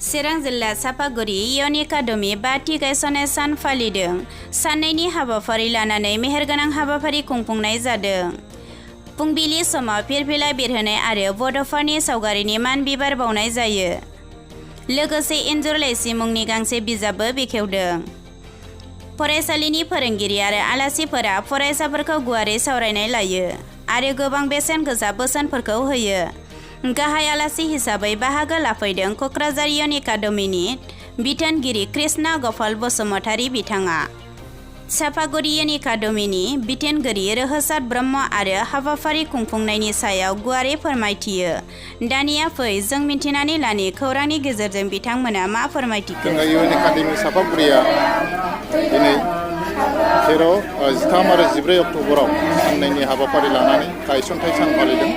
चिरां जिल्ला सापागुरि इउएन एकाडेमि 5थि गायसननाय सान फालिदों। साननैनि हाबाफारि लानानै मेहेरगोनां हाबाफारि खुंफुंनाय जादों। फुंबिलि समाव फिरफिला बिरहोनाय आरो बड'फोरनि सावगारिनि मान बिबार बावनाय जायो। लोगोसे इन्जुर लाइसि मुंनि गांसे बिजाबबो बेखेवदों। फरायसालिनि फोरोंगिरि आरो आलासिफोरा फरायसाफोरखौ गुवारै सावरायनाय लायो आरो गोबां बेसेन गोसा बोसोनफोरखौ होयो। गाहाय आलासि हिसाबै बाहागो लाफैदों क'क्राझार इउएन एकाडेमिनि बिथोनगिरि कृष्णा गपाल बसुमतारी बिथाङा। सापागुरि इउएन एकाडेमिनि बिथोनगिरि रोहोसात ब्रह्म आरो हाबाफारि खुंफुंनायनि सायाव गुवारै फोरमायथियो। दानिया फै जों मिन्थिनानै लानि खौरांनि गेजेरजों बिथांमोना मा फोरमायथिखो। इउएन एकाडेमि सापागुरिया दिनै 13 आरो 14 अक्ट'बराव साननैनि हाबाफारि लानानै गायसनथाय सान फालिदों।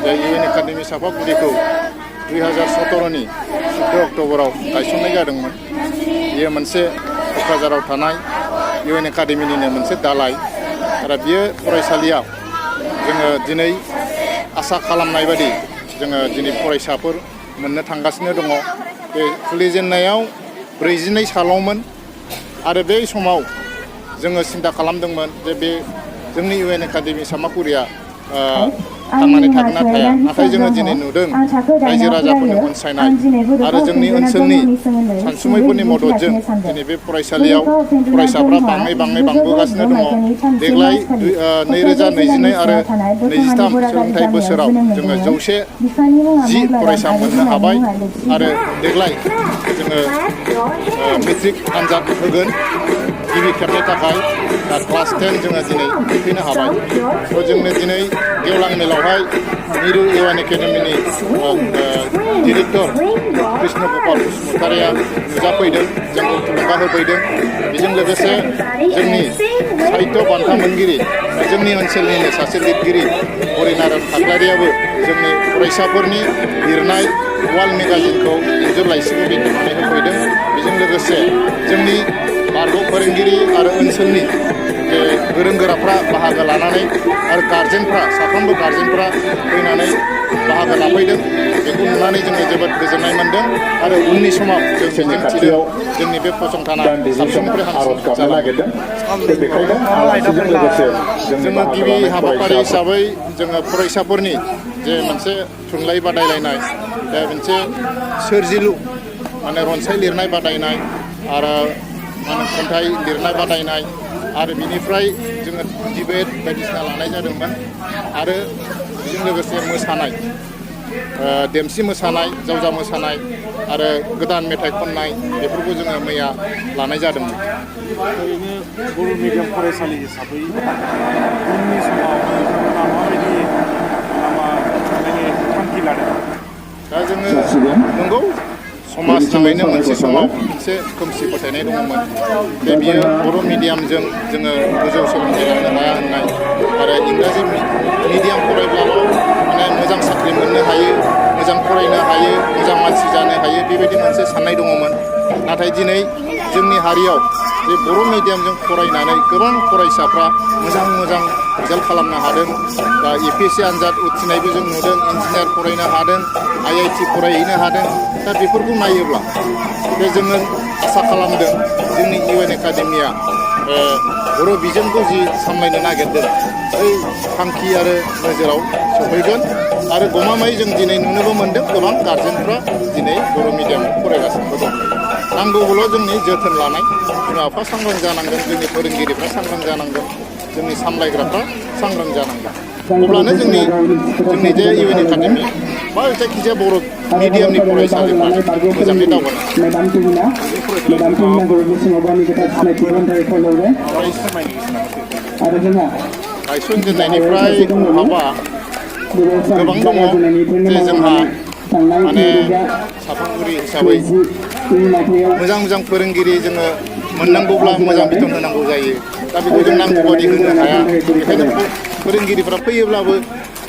बे इउएन एकाडेमि सापागुरिखौ 2017नि 14 अक्ट'बराव गायसननाय जादोंमोन। बेयो मोनसे क'क्राझाराव थानाय इउएन एकाडेमिनिनो मोनसे दालाय आरो बियो फरायसालियाव जोङो दिनै आसा खालामनाय बायदि जोङो दिनै फरायसाफोर मोननो थांगासिनो दङ। बे खुलिजेननायाव 42 साल'मोन आरो बे समाव जोङो सिन्था खालामदोंमोन जे बे जोंनि इउएन एकाडेमि सापागुरिया थांनानै थागोन ना थाया। नाथाय जोङो दिनै नुदों रायजो राजाफोरनि अनसायनाय आरो जोंनि ओनसोलनि सानसुमैफोरनि मददजों दिनै बे फरायसालियाव फरायसाफ्रा बांबोगासिनो दङ। देग्लाय 2022 आरो 23 सोलोंथाइ बोसोराव जोङो 110 फरायसा मोननो हाबाय आरो देग्लाय जोङो मेट्रिक आनजाद होगोन। गिबि खेबनि थाखाय क्लास 10 जोङो दिनै फैनो हाबाय। जोंनो दिनै गेवलां मेलावहाय मिरु इउएन एकाडेमिनि डिरेक्टर कृष्ण गपाल बसुमतारीया नुजाफैदों, जोंखौ थुलुंगा होफैदों। बेजों लोगोसे जोंनि साहित्य बान्था मोनगिरि जोंनि ओनसोलनिनो सासे लिरगिरि हरिनारायण खाख्लारियाबो जोंनि फरायसाफोरनि लिरनाय वाल मेगाजिनखौ इन्जुर लाइसिखौ बेखेवनानै होफैदों। बेजों लोगोसे जोंनि बारग' फोरोंगिरि आरो ओनसोलनि गोरों गोराफ्रा बाहागो लानानै आरो गार्जेनफ्रा साफ्रोमबो गार्जेनफ्रा फैनानै बाहागो लाफैदों। बेखौ नुनानै जोङो जोबोद गोजोननाय मोनदों आरो उननि समाव जों मिजिंथिदों जोंनि बे फसंथाना साबसिननिफ्राय हामसिन जालांगोन। जोङो गिबि हाबाफारि हिसाबै जोङो फरायसाफोरनि जे मोनसे थुनलाइ बादायलायनाय, मोनसे सोरजिलु रनसाय लिरनाय बादायनाय आरो खन्थाइ लिरनाय बादायनाय आरो बिनिफ्राय जोङो डिबेट बायदिसिना लानाय जादोंमोन आरो बेजों लोगोसे मोसानाय, देमसि मोसानाय, जावजा मोसानाय आरो गोदान मेथाइ खननाय बेफोरखौ जोङो मैया लानाय जादोंमोन। ओरैनो बर' मिडियाम फरायसालि हिसाबै उननि समाव नोंथांमोना माबायदि थांखि लादों? दा जोङो नंगौ समाज नाङैनो मोनसे समाव मोनसे खोमसि फोथायनाय दङमोन। बियो बर' मिडियामजों जोङो गोजौ सोलोंथाइ लानो हाया होननाय आरो इंराजि मिडियाम फरायब्लाल' मोजां साख्रि मोननो हायो, मोजां फरायनो हायो, मोजां मानसि जानो हायो, बेबायदि मोनसे साननाय दङमोन। नाथाय दिनै जोंनि हारियाव जे बर' मिडियामजों फरायनानै गोबां फरायसाफ्रा मोजां रिजाल्ट खालामनो हादों। दा UPSC आनजाद उथ्रिनायबो जों नुदों, इन्जिनियार फरायनो हादों, IIT फरायहैनो हादों। दा बेफोरखौ नायोब्ला जोङो आसा खालामदों जोंनि इउएन एकाडेमिया बर' बिजोंखौ जि सामलायनो नागिरदों बै थांखि आरो नोजोराव सफैगोन आरो गमामायै जों दिनै नुनोबो मोन्दों गोबां गार्जेनफ्रा दिनै बर' मिडियामाव फरायगासिनो दं। नांगौबोल' जोंनि जोथोन लानाय, बिमा बिफा सांग्रां जानांगोन, जोंनि फोरोंगिरिफ्रा सांग्रां जानांगोन, जोंनि सामलायग्राफ्रा सांग्रां जानांगोन। अब्लानो जोंनि जे इउएन एकाडेमि बा जायखिजाया बर' मिडियामनि फरायसालिफ्रा मोजाङै दावगानो गायसनजेननायनिफ्राय बहाबा गोबां दङ जे जोंहा सापागुरि हिसाबै मोजां फोरोंगिरि जोङो मोननांगौब्ला मोजां बिथोन होनांगौ जायो। दा बेखौ जों नांगौबादि होनो हाया। बेखायनो फोरोंगिरिफ्रा फैयोब्लाबो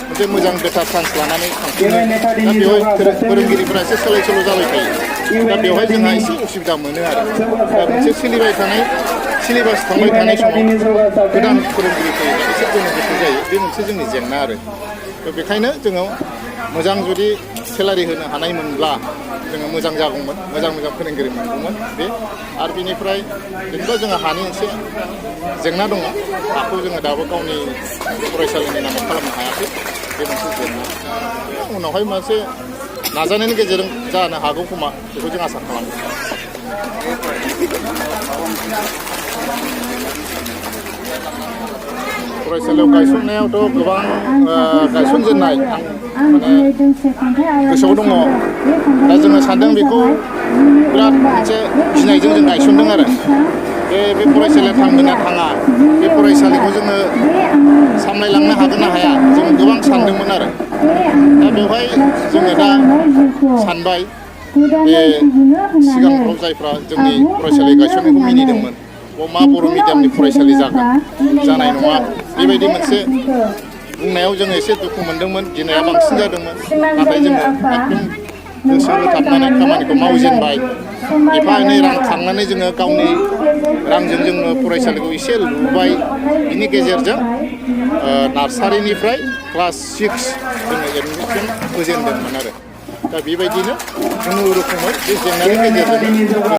मोनसे मोजां बेटार चान्स लानानै थांफिनो। दा बेवहाय फोरोंगिरिफ्रा एसे सोलाय सोल' जाबाय थायो। दा बेवहाय जोंहा एसे उसुबिदा मोनो आरो। दा मोनसे सोलिबाय थानाय सिलेबास थांबाय थानाय समाव गोदान फोरोंगिरि फैयोब्ला एसे गोनो गोथो जायो। बे मोनसे जोंनि जेंना आरो। बेखायनो जोङो मोजां जुदि सेलारि होनो हानायमोनब्ला जोङो मोजां जागौमोन, मोजां फोरोंगिरि मोनगौमोन बे। आरो बिनिफ्राय जेनेबा जोंहा हानि मोनसे जेंना दङ, हाखौ जोङो दाबो गावनि फरायसालिनि नामाव खालामनो हायाखै, बे मोनसे जेंना। उनावहाय मोनसे नाजानायनि गेजेरजों जानो हागौ खोमा, बेखौ जों आसा खालामो। फरायसालियाव गायसननायावथ' गोबां गायसनजेननाय आं माने गोसोआव दङ। दा जोङो सानदों बेखौ बिराद मोनसे गिनायजों जों गायसनदों आरो बे फरायसालिया थांगोन ना थाङा, बे फरायसालिखौ जोङो सामलायलांनो हागोन ना हाया, जों गोबां सानदोंमोन आरो। दा बेवहाय जोङो दा सानबाय, बे सिगांफ्राव जायफ्रा जोंनि फरायसालि गायसननायखौ मिनिदोंमोन, मा बर' मिडियामनि फरायसालि जानाय नङा, बेबायदि मोनसे बुंनायाव जोङो एसे दुखु मोनदोंमोन, गिनाया बांसिन जादोंमोन। नाथाय जोङो एकदम गोसो होथाबनानै खामानिखौ मावजेनबाय। एफा एनै रां खांनानै जोङो गावनि रांजों जोङो फरायसालिखौ एसे लुबाय। बिनि गेजेरजों नार्सारिनिफ्राय क्लास 6 जोङो एडमिसन होजेनदोंमोन आरो। दा बेबायदिनो खुनुरुखुमै बे जेंनानि गेजेरजों जोङो